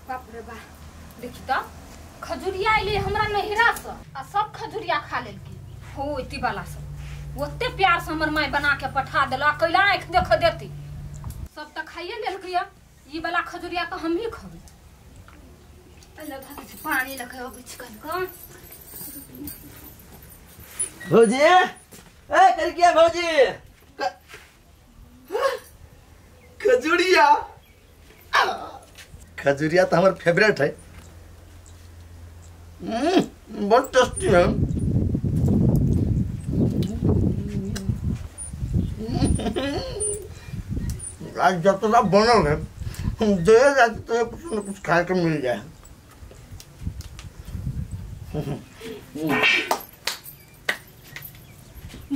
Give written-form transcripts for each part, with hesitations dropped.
बाप रे बा, देखी त खजुरिया अइले हमरा नहिरा से आ सब खजुरिया खा लेलकी। हो इति वाला सब ओते प्यार से हमर माय बना के पठा देला, कैला आँख देख देती। सब त खाइए लेलकै, ई वाला खजुरिया तो हम ही खबै। पानी लखे अबै छी कनक। भौजी ए करकिया भौजी, खजुरिया खजुरिया तो हमार फेवरेट है, बहुत टेस्टी है। आज जितना बनल है देर रात तो कुछ न कुछ खाए के मिल जाए।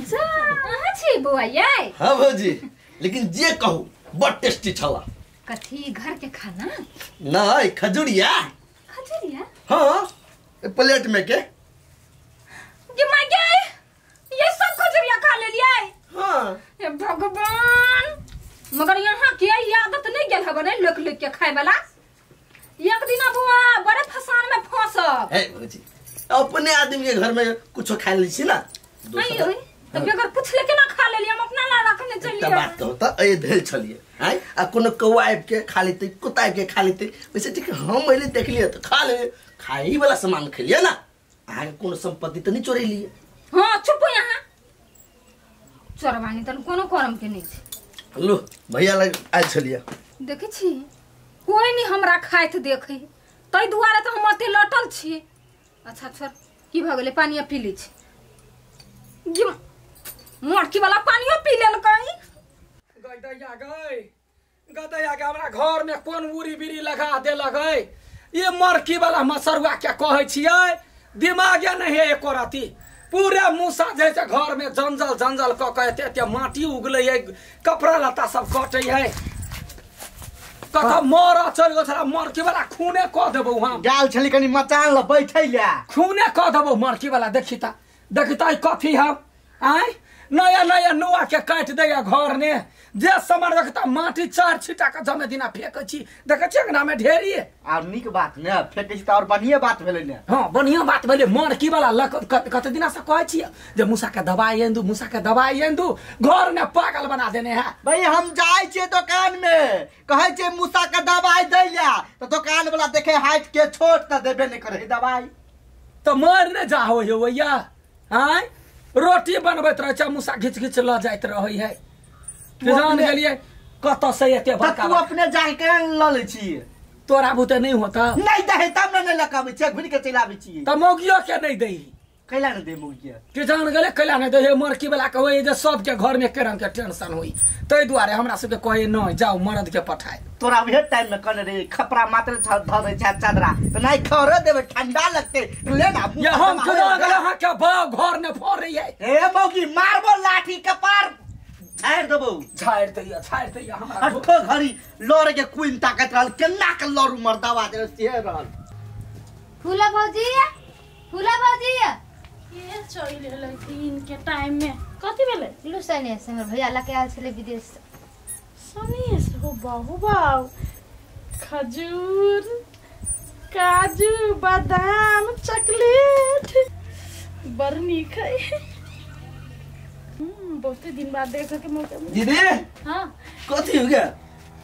जा कहाँ छी बौआ यै? हाँ भौजी, लेकिन जे कहू बड़ टेस्टी छला। कथी घर के खाना? नहीं खजुरिया। खजुरिया? हाँ, प्लेट में के। ये माय गे, ये सब खजुरिया खा लेलियै। हाँ। हे भगवान, मगर यहाँ के आदत नहीं गेल हबे ने लोक लोक के खाए वाला। एक दिन बौआ बड़े फसान में फंसब। हे भौजी, अपने आदमी के घर में कुछ खा लै छी ना। नहीं होई तो बगैर पूछले केना खा लेलियै, हम अपना ला रखने चलियै। त बात कहू त ए भेल छलियै आइ आ कोनो कौआ आबि के खा लेतै, कुत्ता आबि के खा लेतै, वैसे ठीक हम अइले देखलियै त खा ले, खाई वाला सामान खेलियै ना। अहाँके कोनो संपत्ति त नहीं चोरेलियै। हां चुप यहाँ, चोरबानी त कोनो करम के नहीं छै। लो भैया लग आयल छलियै। देखै छी कोई नहीं हमरा खाइत देखै, तै दुआरे त हम अते लटल छी। अच्छा छोड़, की भ गेलै, पानिया पी लै छी। मोटकी वाला पानियो पी लेलकै। गदैया गई, गदैया के हमरा घर में कोन उरी बीरी लगा देलक है। ये मरकी वाला मसरुआ के कहै छियै, दिमागे नहीं है एको रति। पूरे मूसा जैसे घर में जंजल जंजल क के एते एते माटी उगले है, कपड़ा लत्ता सब कटे है। कत मर चल गेल छला मरकी वाला, खूने क देबौ हम। गाल छली कनी मचान ल बैठै ला, खूने क देबौ मरकी वाला। देखी ता, देखी ता कथी हम आय, नया नया नुआ के काटि दैया घर ने। जे सामान रखता माटी चार छिटा के जमे दिना फेकै छी, देखै छी अंगना में ढेरी। आर नीक बात ने फेकै छी त और बढ़िया बात भेलै ने। हां बढ़िया बात भेलै। मरकी वाला कते दिना से कहै छी जे मूसा के दवाई आनि दू, मूसा के दवाई आनि दू, घर ने पागल बना देने है। भाई हम जाइ छियै दुकान में, कहै छियै मूसा के दवाई दै ला, त दुकान वाला देखे हाइट के छोट त देबे नै करै दवाई। त मर ने जाहो यौ भैया। आय रोटी बनबैत रहै छै, मूसा घिच घिच ल जाइत रहै है। जान गेलियै कत से एते बड़का। तू अपने जाके ल लै छी, तोरा बुते नहीं होता। नहीं दे तब ने नहीं लकाबै छी, घुरि के चलि आबै छी। त मौगियो के नहीं दै, कैला नहीं दे मौगिया के? जान गेलै कैला नहीं दै। मरकी वाला के होय जे सबके घर में के रंग के टेंशन होई, तै दुआरे हमरा सबके कहे नहीं जाओ मर्द के पठाय। तोरा उहे टाइम में कहने रे खपरा मात्र धरे छै चादरा त नहीं खरे देबे, ठंडा लगते ले ना। ये हम खुदा गेल अहाँ के बाप घर ने फोड़ै है। ए मौगी मारबो लाठी कपार झाड़ देबौ। झाड़ दैया, झाड़ दैया हमरा। अठो घड़ी लड़े के कुइन ताकत रहल, केना के लड़ू मर्दावा दे से रहल। फूला भौजी, फूला भौजी के चल गेलै दिन के टाइम में। कथी भेलै? लू सने से हमर भैया लके आयल छलै विदेश। सने से? हो बाहु बाऊ, खजूर काजू बादाम चॉकलेट बड़ नीक है। बहुत दिन बाद देखे के मौका मिला। दीदी हां कथी हो गया?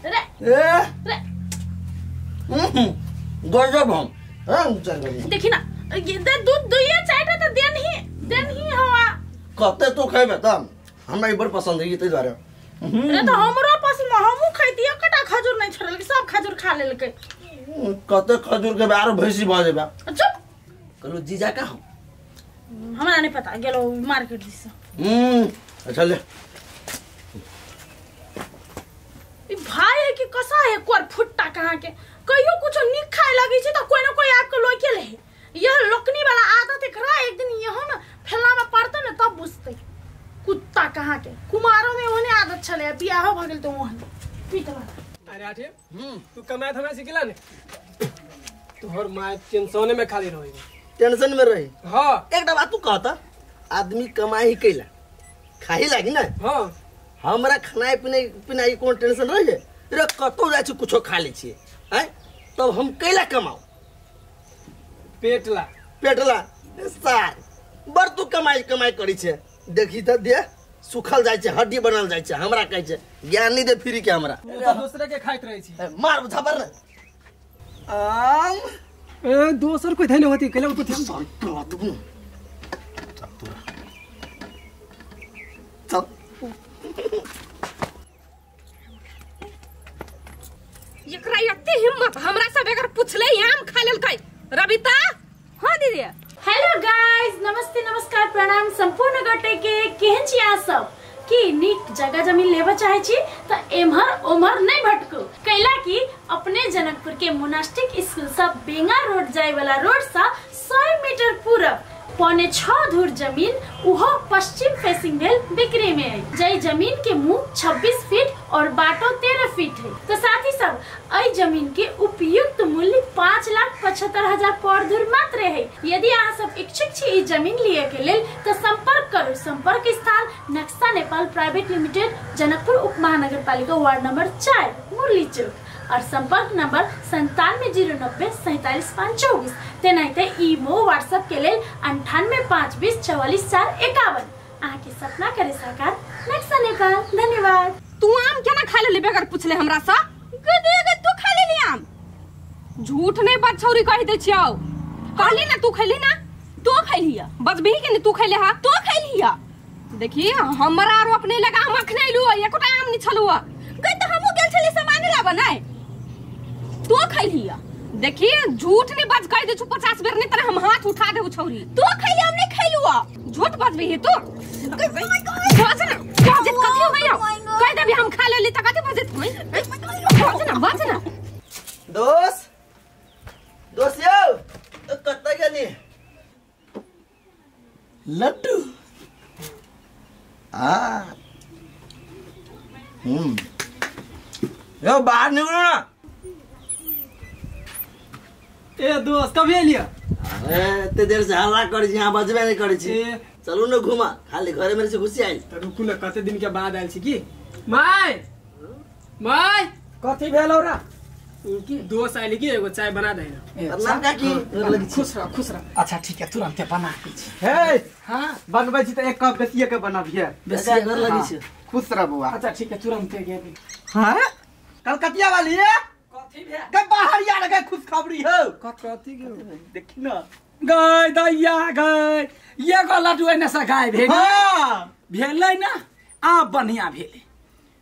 रे ए रे गजब हम हां चल गई। देखी ना ये दे दूध दुइया चाहता त देन ही हवा। कते तो खेबे त हमरा ई बड़ पसंद है तै दुआरे। रे त हमरो पसंद, हमहु खैती। एकटा खजूर नहीं छोड़लकै, सब खजूर खा लेलकै। कते खजूर के आरो भैंसी भ जेबा। चुप। कहलु जीजा का हो? हमरा नहीं पता, गेलो मार्केट दिस। अच्छा ले। ई भाई है कि कसा है कोर फुट्टा कहाँ के, कहियो कुछ नीक खाए लगी छै त कोई न कोई आब के लोके ले। यह लोकनी वाला आदत एकरा एक दिन यहो न फैला में पड़ते न तब बुझते कुत्ता कहाँ के। कुमारो में ओने आदत छले, बियाहो भ गेल त ओहन पीट वाला। अरे आठे तू कमाए थमा सिखला ने, तोहर माय टेंशने में खाली रही। टेंशन में रही? हां। एकटा बात तू कहता, आदमी कमाई कैला खाही लागी ना। हां। हमरा खानाइ पिनाइ पिनाइ कोनो टेंशन रहे रे कतौ जाइ छी कुछो खा लै छियै आँय तब हम कैला कमाउ पेटला पेटला सार बड़ तू कमाई कमाई करै छै देखी तऽ दे सुखल जाइ छै हड्डी बनल जाइ छै हमरा कहै छै ज्ञान नहीं दे फ्री के हमरा दोसरे के खाइत रहै छी मार झापर ने आम ए दोसर कोई धैले होती कैला ऊपर चल एकरा एते हिम्मत हमरा सब अगर पुछले आम खा लेलकै रबिता। हां दीदी। हेलो गाइस, नमस्ते, नमस्कार, प्रणाम संपूर्ण गोटे के। केहन छी अहाँ सब? की नीक जगह जमीन लेबऽ चाहे छी त एम्हर ओम्हर नहीं भटकू, कैला कि अपने जनकपुर के मोनास्टिक स्कूल से बेंगा रोड जाए वाला रोड से 100 मीटर पूरब 5.75 धूर जमीन उहो पश्चिम फेसिंग भेल बिक्री में है। जई जमीन के मुंह 26 फीट और बाटो 13 फीट है। तो साथ ही सब अई जमीन के उपयुक्त मूल्य 5,75,000 पर धूर मात्र है। यदि अहाँ सब इच्छुक छी ई जमीन लिए के लेल तो संपर्क करू। संपर्क स्थान नक्शा नेपाल प्राइवेट लिमिटेड, जनकपुर उप महानगरपालिका, वार्ड नंबर 4, मुरली चौक और संपर्क नंबर 97 090 47 5 24। तेनाहिते ईमो व्हाट्सएप के लेल 98 5 20 44 4 51। अहाँ के सपना करे साकार नक्शा नेपाल। धन्यवाद। तू आम केना खा लेली बगैर पूछले हमरा सा? गदे गदे तू खा लेली आम? झूठ नहीं बात छौरी कहि दे छियौ। कहली ना तू खैली ना, तू खैली बजबही के नहीं तू खैले हा, तू खैली। देखी हमरा आरोप नहीं लगा, हम अखने अइलु एकोटा आम नहीं छलु गई त हमहु गेल छली सामान लाबऽ नै तू खैली। देखी झूठ नहीं बज कहि दे छु 50 बेर नहीं तरह हम हाथ उठा देबु छौरी। तू खैली हम नहीं खैलु, झूठ बजबही तू। बज ना बजत कथि हो गयो? कहि देबी हम खा लेली त कथि बजत होई? बज ना बज ना। दोस्त दोस्त यौ कतऽ गेली? लड्डू आ यो बाहर निकलो ना। ए दोस्त कभी एलियो? अरे एते देर से हल्ला करै छी, यहाँ बजबे नहीं करै छी। चलू न घुमा, खाली घरे मेरे से घुसी आइल। त रुकू न, कते दिन के बाद आइल छी की? My my कथी भेल औरा? की दोस्त आइल की एगो चाय बना दे ना। प्रणाम काकी। खुश रह खुश रह। अच्छा ठीक है, तुरंत बना दै छी। हे हां बनबै छी त एक कप बेसिए के बनाबिहे। बेसिए घर लगी छी। खुश रह बौआ। अच्छा ठीक है, तुरंत के। हां कलकतिया वाली है कथी भेल? के बाहर या लगे खुशखबरी हो। कथी के देखी ना गय दैया गय एगो लड्डू एने से गाय भेल। हां भेलै ना, आब बढ़िया भेलै।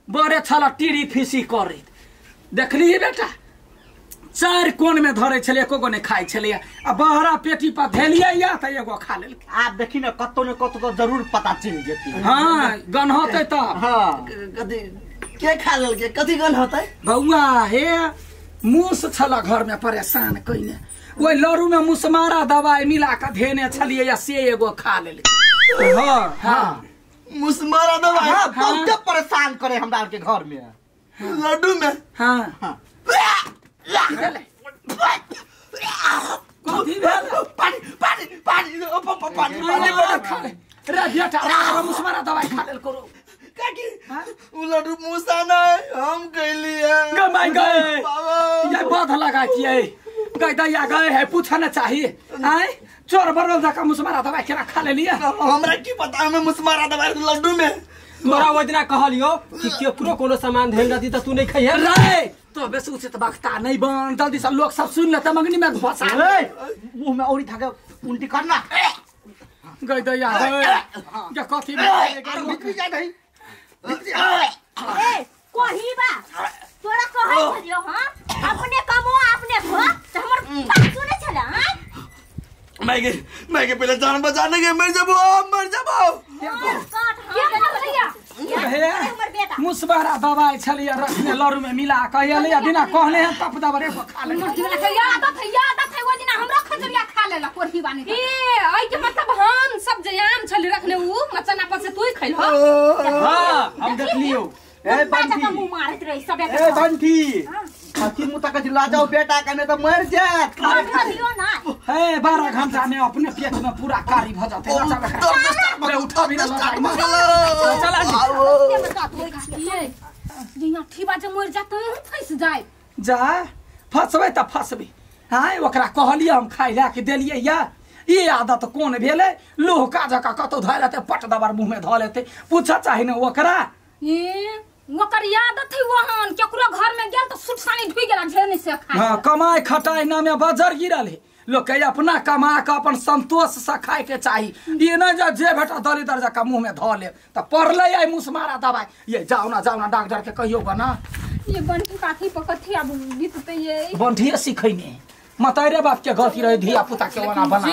बड़े छल टीरी फीसी करैत देखली बेटा, 4 कोन में धरे छलै एको गो नहीं खाइ छलै आ बहरा पेटी पर धेलियै या त एगो खा लेलकै। आब देखी ना कतौ न कतौ त जरूर पता चलि जेतै। हां गन्हतै त। हां कथी के खा लेलकै? कथी गन्हतै? बौआ हे मूस छल घर में परेशान कइने, ओइ लड़ू में मुसमारा दवाई मिला के धेने छलियै या से एगो खा लेलकै। हां हां मुसमारा दवाई। हां बहुत परेशान करे हमरा के घर में लड्डू में। हां हां कथी भेल? पानी पानी पानी पानी पानी खा ले रे बेटा, मुसमारा दवाई खा लेल करो। काकी उ लड्डू मुसा नहीं हम कैलिए। गमाई गए ये बाध लगा छियै गई दैया गए है पूछना चाहिए। आय चोर बरल जका मुसमारा दवाई केना खा लेलिए? हमरा की पता हमें मुसमारा दवाई लड्डू में। तोरा ओइ दिना कहलियो कि केकरो कोनो सामान धेल रहती त तू नहीं खइहे रे। तो बेसी उचित वक्ता नहीं बन, जल्दी से लोग सब सुन लेते मंगनी में घुसा मुंह में औरी धागा उल्टी करना। गई दैया गए के कथी भीतरी जा दही। ए कोही बा तोरा कहै छलियो हां अपने कमो अपने खो त हमर बात सुनै छला। हां मैं के पहले जान बचाने के मर जाबो मर जाबो। मुसबारा दवाई छलिए रखने लड़ू में मिला के एलिए बिना कहले हैं तप दबरे खा ले। आदत है आदत है, ओ दिना हमरा खजुरिया खा लेला कोरही बानी। ए एई के मतलब हम सब जे आम छली रखने उ मचना पर से तू ही खइल हो। हां हम देखलियो। ए बंटी मुंह मारत रही सब। ए बंटी अथी मुता के ला जाओ बेटा कने त मर जात। खा लियो ना। हे 12 घंटा में अपने पेट में पूरा कारी भ जाते दर्द उठा भी ना चला ये जे ठीबा जे मर जाते हम फंस जाए जा फसबै त फसबै। हां ओकरा कहलियै हम खाइ ला के देलियै या ई आदत कोन भेलै लोहका जका कतौ धऽ लेतै पट दबर मुँह में धऽ लेतै पूछऽ चाही ने ओकरा। ए ओकर आदत है वहां केकरो घर में गेल त सुटसानी ढुइ गेला झेने से खाय। हां कमाई खटाई ना में बजर गिरल है लोग के अपना कमा के अपन संतोष से खाए के चाही ई न जे भेटा दलिदर जका मुँह में धऽ ले त पड़लै आई मुसमारा दवाई। ये जाओ ना डॉक्टर के कहियो बना ये बंठी काठी पकथी अब बीतते ये बंठिए सिखैने मतारे बाप के गलती रहे धिया पुता के ओना बना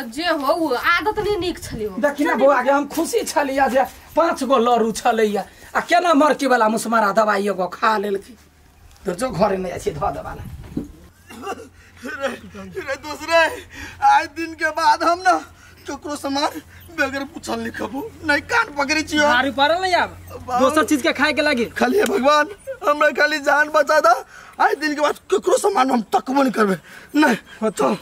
जे जे हो आदत नहीं नीक छलियो। देखि ना बौआ के हम खुशी छलिया जे 5 गो लरू छलैया आ केना मरकी वाला मुसमारा दवाई एगो खा लेलकी तो जो घरे नहीं अछि धऽ देवाला। रे दूसरे आज दिन के बाद हम ना केकरो सामान बगैर पूछल लिखबो नहीं कान पकड़े छियो भारी पड़ल नहीं आब दोसर चीज के खाए के लागी। खाली भगवान हमरा खाली जान बचा दा आज दिन के बाद केकरो सामान हम तकबो नहीं करबे नहीं। चल।